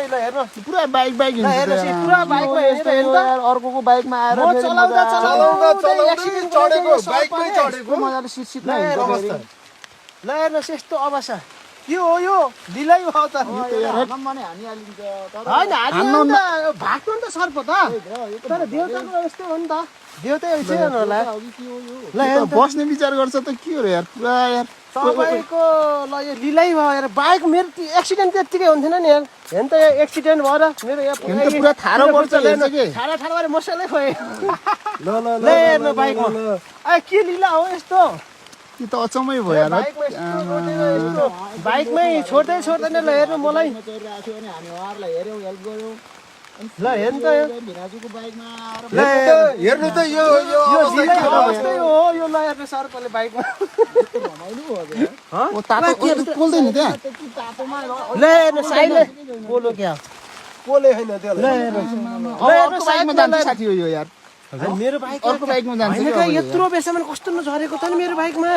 ल हेर्नु पुरा बाइक ल हेर्नुहोस् यो पुरा बाइकमा हिँडेर हेर्नु त अर्कोको बाइकमा आएर म चलाउँदा चढेको बाइकमै चढेको मजाले सिट ल हेर्नुहोस् यस्तो अवस्था के हो यो ढिलै भयो त होइन हाल्नु त भाग्नु नि त सर्प त तर देउताको यस्तै हो नि त देउतै छैन होला ल बस्ने विचार गर्छ त के हो र यार पुरा यार तपाईँको ल यो ढिलै भयो यार बाइक मेरो एक्सिडेन्ट त्यत्तिकै हुन्थेन नि यार हेर्नु त यो एक्सिडेन्ट भएर मेरो यहाँ पुरा थारो पर्छ हेर्छ कि ठाडा ठाडा मसलै खोएँ ल हेर्नु बाइकमा के लिला हो यस्तो कि त अचम्मै भयो यार बाइकमै छोड्दै छोड्दैन ल हेर्नु मलाई ल हेर्नु त हेर्नु त यो अवस्थै हो यो ल हेर्नु सर्पले बाइकमा बोल्दैन त्यहाँ ल हेर्नु साइले बोलो क्या पोले होइन त्यो ल हेर्नु अर्को बाइकमा जान्छ साथी हो यो यार मेरो बाइक अर्को बाइकमा जान्छ होइन क्या यत्रो बेसम्म कस्तो नझरेको त नि मेरो बाइकमा